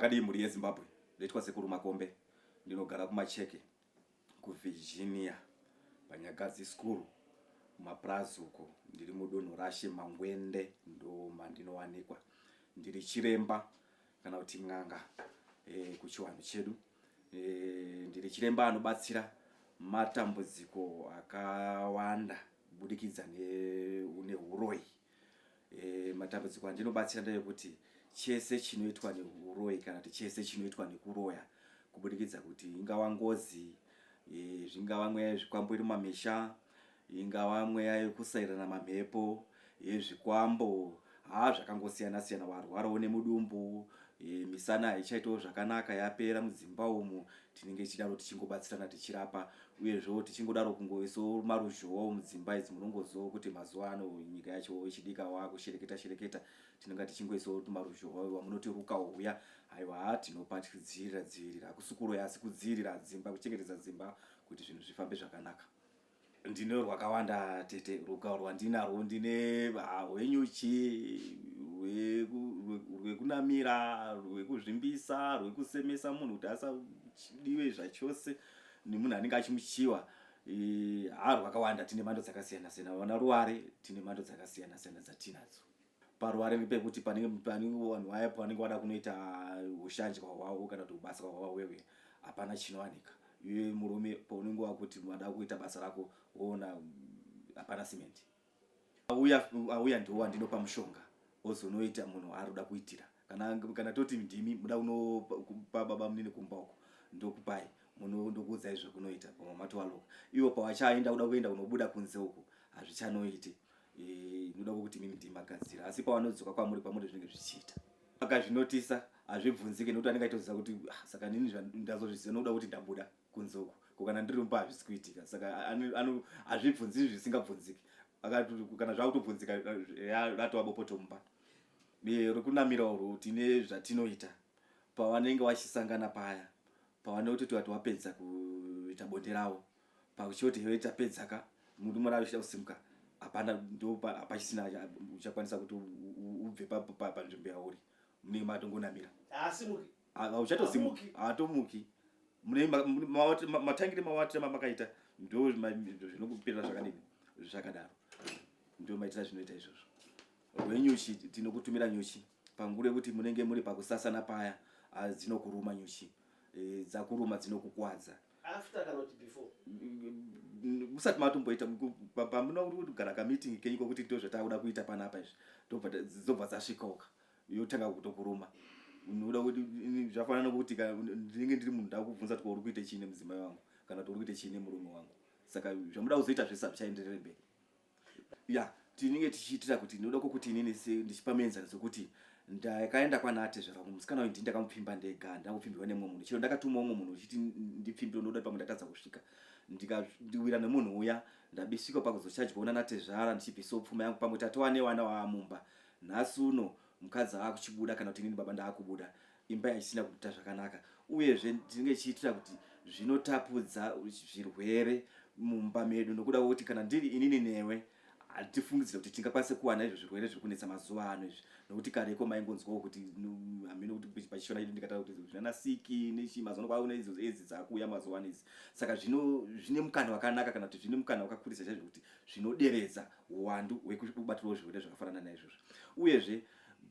Makadii mhuri yeZimbabwe? Ndoitwa Sekuru Makombe, ndinogara kuMacheke kuVirginia paNyagadzi School kumapurazi uko. Ndiri mudunhu raShe Mangwende ndomandinowanikwa. Ndiri chiremba kana kuti n'anga e, kuchiwanhu chedu. E, ndiri chiremba anobatsira matambudziko akawanda kubudikidza nehuroyi. E, matambudziko andinobatsira ndeyekuti chese chinoitwa nehuroyi kana kuti chese chinoitwa nekuroya kubudikidza kuti ingava ngozi e, zvingava mweya yezvikwambo iri mumamisha ingava mweya yekusairana mamhepo yezvikwambo haa zvakangosiyana siyana warwarawo nemudumbu e, misana haichaitawo zvakanaka yapera mudzimba umu tinenge tichidaro tichingobatsirana tichirapa uyezvewo tichingodaro kungoisawo maruzhowawo mudzimba idzi munongozivawo kuti mazuva ano nyika yacho ichidika wakushereketa shereketa tinenge tichingoisawo tumaruzhowa wamunoti rukawo huya haiwa haa tinopa tichidzivirira dzivirira hakusi kuroya asi kudzivirira dzimba kuchengetedza dzimba kuti zvinhu zvifambe zvakanaka ndine rwakawanda tete rukawo rwandinarwo ndine rwenyuchi rwekunamira rwekuzvimbisa rwekusemesa munhu kuti asadiwe zvachose nemunhu anenge achimuchiwa haa rwakawanda tine mhando dzakasiyana siyana vana ruware tine mhando dzakasiyana siyana dzatinadzo paruware pekuti panenge panenge vanhu vaya pavanenge vada kunoita ushanjwa hwavo kana kuti ubasa hwavo wewe hapana chinowanika iwe murume paunenge wakuti wada kuita basa rako woona hapana cement auya auya ndiwo wandinopa mushonga ozonoita munhu waari kuda kuitira kana kana toti ndimi muda kunopa baba munini kumba uko ndokupai muno ndokuudzai zvekunoita pamwe matowaloka iwo pawachaenda kuda kuenda kunobuda kunze uko hazvichanoiti inoda kuti mimi ndimagadzira asi pavanodzoka kwamuri kwamuri zvinenge zvichiita akazvinotisa hazvibvunzike nekuti anenge aitoziva kuti ah, saka nini ndazozviziva nokuda kuti ndabuda kunze uku ko kana ndiri mumba hazvisi kuitika saka hazvibvunziki zvisingabvunziki kana zvakutobvunzika ratova bopoto mumba rekunamira urwu tine zvatinoita pavanenge vachisangana paya pavanototi vati wapedza kuita bonde ravo pakuchoti hewe tapedza ka murume ravo achida kusimuka hapana ndo hapachisina uchakwanisa kuti ubve panzvimbo yauri munenge matongonamira hauchatosimuki haatomuki mune matangire mawatira mamakaita ndo zvinokupirira zvakadini zvakadaro ndo maitira zvinoita izvozvo rwenyuchi tinokutumira nyuchi panguva yekuti munenge muri pakusasana paya dzinokuruma nyuchi e, dzakuruma dzinokukwadza after kana kuti before musati matomboita pamuna kugara kameeting kenyu kokuti ndo zvatakuda kuita panapa izvi dzobva dzasvikoka yotanga kutokuruma unoda kuti zvafanana nokuti ndinenge ndiri munhu ndakubvunza kuti uri kuita chii nemudzimai wangu kana kuti uri kuita chii nemurume wangu saka zvamuda kuzoita zvese hazvichaenderere mberi ya tinenge tichiitira kuti ndinoda kwokuti inini ndichipa muenzaniso kuti ndakaenda kwanatezvara wangu musikana uyu ndini ndakamupfimba ndega handina kupfimbiwa nemumwe munhu chero ndakatuma umwe munhu uchiti ndipfimbire ndoda pamwe ndatadza kusvika ndikawira nemunhu uya ndabisvika pakuzochadyawo nanatezvara ndichibvisawo pfuma yangu pamwe tatova nevana vaamumba nhasi uno mukadzi aakuchibuda kana kuti inini baba ndaakubuda imba yaisina kuita zvakanaka uyezve tinenge tichiitira kuti zvinotapudza zvirwere mumba medu nokuda kwekuti kana ndiri inini newe hatifungidzire kuti tingakwanise kuwana izvo zvirwere zviri kunetsa mazuva ano izvi nokuti kareko maingonzwawo kuti hameno kuti pachishona chedu ndikataura kuti zvinana siki nechii mazuva ano kwaune idzo edzi dzakuuya mazuva ano idzi saka zvino zvine mukana wakanaka kana kuti zvine mukana wakakurisa chaizvo kuti zvinoderedza uwandu hwekubatirwa zvirwere zvakafanana naizvozvo uyezve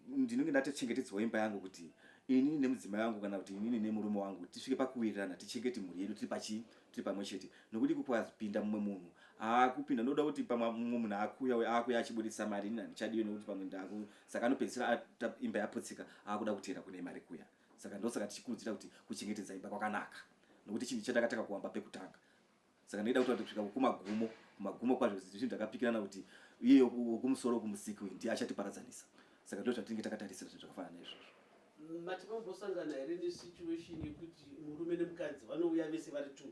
ndinenge ndatochengetedzwa imba yangu kuti inini nemudzimai wangu kana kuti inini nemurume wangu tisvike pakuwirirana tichengete mhuri yedu tiri pachii tiri pamwe chete nokuti kukapinda mumwe munhu akupinda ndoda kuti pamwe mumwe munhu akuya akuya achibudisa mari ini handichadiwe nokuti pamwe ndaku saka anopedzisira imba yaputsika akuda kuteera kune mari kuya saka ndosaka tichikurudzira kuti kuchengetedza imba kwakanaka nokuti chinhu chatakatanga kuwamba pekutanga saka ndaida kuti kusvika kumagumo kumagumo kwazvo zvinhu zvakapikirana kuti iye wokumusoro kumusiki uyu ndiye achatiparadzanisa saka ndo zvatinenge takatarisira zvinhu zvakafanana naizvozvo mati mambosangana here nesituation yekuti murume nemukadzi vanouya vese vari two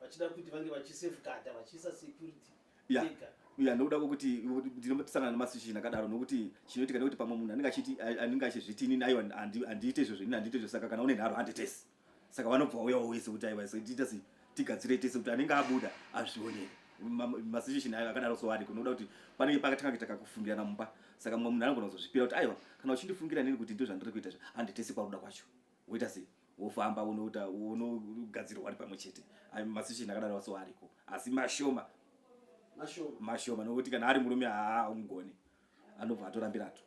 vachida kuti vange vachisafeguarda vachiisa security yeah. ya nokuda kwokuti ndinosangana nemasituation akadaro nokuti chinoitika nekuti pamwe munhu anenge achiti anenge achizviti inini aiwa handiite izvozvo inini handiite izvozvo saka kana une nharo handitesi saka vanobva vauyawo wese kuti aiwa so tiita sei tigadzire tese kuti anenge abuda azvionere masituation ayo akadaro so ariko nokuda kuti panenge pakatanga kuita kakufungirana mumba saka mumwe munhu anogona kuzozvipira kuti aiwa kana uchindifungira nini kuti ndozvandiri kuita handi tese kwaruda kwacho. Woita sei? Wofamba unoita unogadzirwa wari pamwe chete. Ayo masituation akadaro so ariko. Asi mashoma. Mashoma. Mashoma nokuti kana ari murume haa umugone. Anobva atorambirato.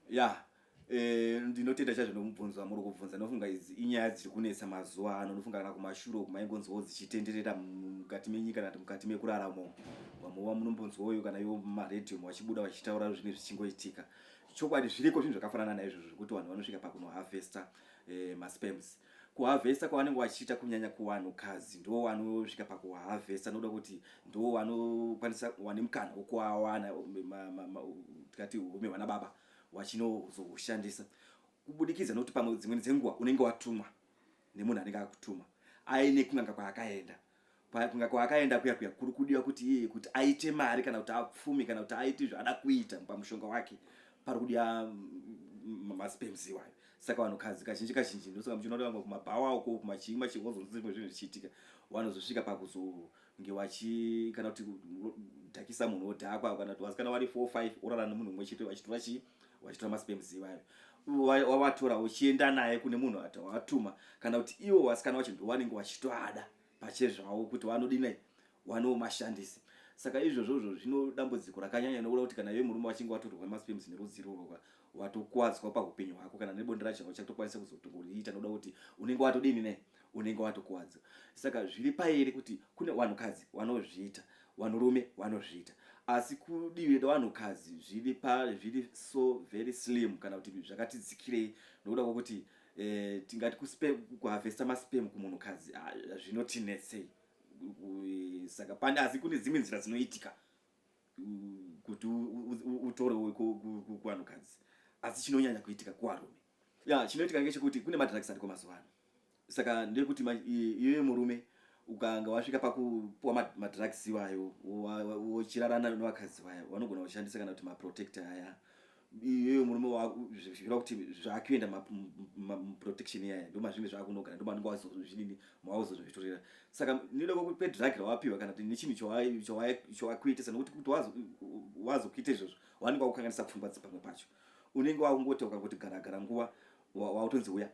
Ya eh, ndinotenda chaizvo nomubvunzo wamuri kubvunza. Ndinofunga idzi inyaya dziri kunetsa mazuva ano. Ndinofunga kana kumashure uku maingonzwawo dzichitenderera mukati menyika kana kuti mukati mekurarama umu. Vamwe vamunombonzwawo kana ivo mumaredhiyo vachibuda vachitaura zvinenge zvichingoitika. Chokwadi zviriko zvinhu zvakafanana naizvozvo zvekuti vanhu vanosvika pakunoharvesta eh, masperms. Kuharvesta kwavanenge vachiita kunyanya kuvanhukadzi ndo vanosvika pakuharvesta nokuda kuti ndo vanokwanisa wane mukana wekuawana tikati urume hwana baba wachinozoushandisa kubudikidza nokuti pamwe dzimweni dzenguva unenge watumwa nemunhu anenge akutuma aine kun'anga kwaakaenda kunga kwaakaenda kuya kuya kuri kudiwa kuti iye kuti aite mari kana kuti apfume kana kuti aite zvaada kuita pamushonga wake pari kudiwa masperms iwayo. Saka vanhukadzi kazhinji kazhinji ndosaka muchiona kuti vamwe kumabhawa uko kumachii machii wozonzwa zvimwe zvinhu zvichiitika vanozosvika pakuzonge vachi kana kuti dhakisa munhu wodhakwa kana kuti vasikana vari 4 5 orara nemunhu mumwe chete vachitora chii vachitora masperms iwayo wavatora uchienda naye kune munhu watuma kana kuti ivo vasikana vacho ndovanenge vachitoada pachezvavo kuti vanodinai vanomashandisi. Saka izvozvozvo zvino dambudziko rakanyanya nokuda kuti kana iwe murume wachinge watorwa masperms nerudzi irworwo watokuwadzwa pahupenyu hwako kana nebonde racho hauchatokwanisa kuzotongoriita nokuda kuti unenge watodini ne unenge watokuwadzwa. Saka zviri pairi kuti kune vanhukadzi vanozviita, vanhurume vanozviita, asi kudivi revanhukadzi zviri pa zviri so very slim kana kuti zvakati dzikirei nokuda kwokuti eh, tingati kuharvesta masperm kumunhukadzi ah, zvinotinetsei. Saka pane asi kune dzimwe nzira dzinoitika kuti utore kuvanhukadzi, asi chinonyanya kuitika kuvarume. Ya, chinoitika ngechekuti kune madrugs ariko mazuva ano. Saka ndekuti iwewe murume ukanga wasvika pakupuwa madrugs iwayo wochirarana nevakadzi vaya vanogona kushandisa kana kuti maprotector aya, iwewe murume zvichireva kuti zvakuenda muprotection iyaya ndo mazvinge zvakunogara ndo manenge wazozvidini mawazozvitorera. Saka nekuda kwedrug rawapiwa kana kuti nechinhu chawakuitisa, nokuti kuti wazokuita izvozvo wanenge wakukanganisa pfungwa dzepamwe pacho, unenge wakungoti ukangoti gara gara nguva wakutonzi uya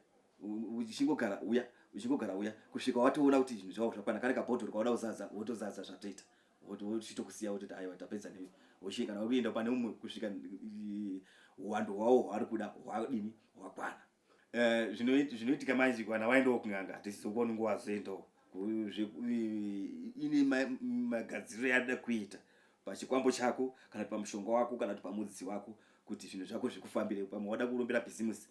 uchingogara uya uchingogara uya kusvika watoona kuti zvinhu zvako zvakwana. Kane kabhodhoro kauda kuzadza wotozadza zvatoita wochitokusiya wototi aiwa tapedza newe, wochienda kana kuenda pane umwe kusvika uwandu hwawo hwaari kuda hwadini hwakwana. Eh, zvinoitika manje kana waendawo kun'anga hatisizokuwa unenge wazoendawo ine magadziriro yaada kuita pachikwambo chako kana kuti pamushonga wako kana kuti pamudzi wako kuti zvinhu zvako zvikufambire. Pamwe wada kurombera bhizimusi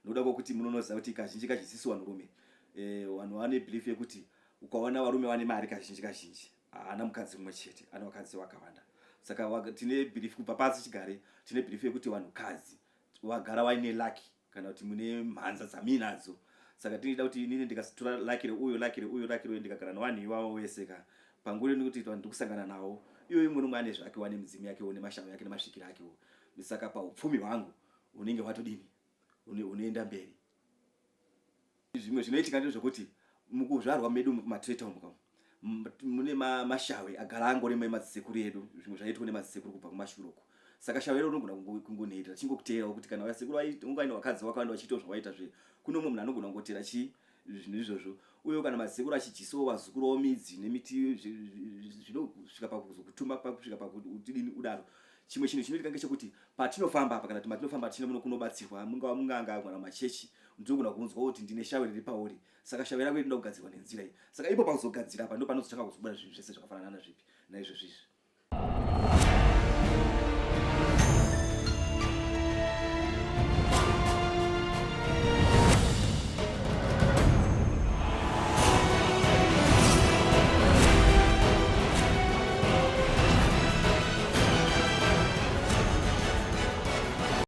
nokuda kwokuti munonoziva kuti kazhinji kazhinji sisu vanhurume eh, vanhu vane belief yekuti ukaona varume vane mari kazhinji kazhinji haana mukadzi mumwe chete, ane vakadzi vakawanda. Saka tine belief kubva pasi chigare, tine belief yekuti vanhukadzi vagara vaine lucky kana kuti mune mhanza dzamuinadzo. Saka tinoida kuti inini ndikatora lucky reuyo, lucky reuyo, lucky reuyo, ndikagara nevanhu ivavo vese ka panguva ino kuti vanhu ndikusangana navo, iyoyo umwe nomwe ane zvake, wane midzimu yakewo nemashavo yake nemasvikiro akewo. Saka paupfumi hwangu unenge hwatodini, unoenda mberi. Zvimwe zvinoitika ndezvekuti mukuzvarwa medu mumatireta umu kamu mune mashawe agara angori emadzisekuru edu, zvimwe zvaiitwa nemadzisekuru kubva kumashure uko. Saka shawe iro rinogona kungonheitira chingokuteerawo kuti kana vasekuru unga aine vakadzi vakawanda vachiitawo zvawaita zve, kune umwe munhu anogona kungotera chii zvinhu izvozvo. Uye kana madzisekuru achijisawo vazukuruwo midzi nemiti zvinosvika pakuzokutuma pakusvika pakutidini udaro. Chimwe chinhu chinoitika ngechekuti patinofamba apa kana kuti matinofamba tichine muno kunobatsirwa, mungava munganga kana machechi, ndinogona kunzwa kuti ndine shawe riri pauri, saka shawe rako rinoda kugadzirwa nenzira iyi. Saka ipo pakuzogadzira apa ndipo panozotanga kuzobuda zvinhu zvese zvakafanana nazvipi naizvozvo izvi.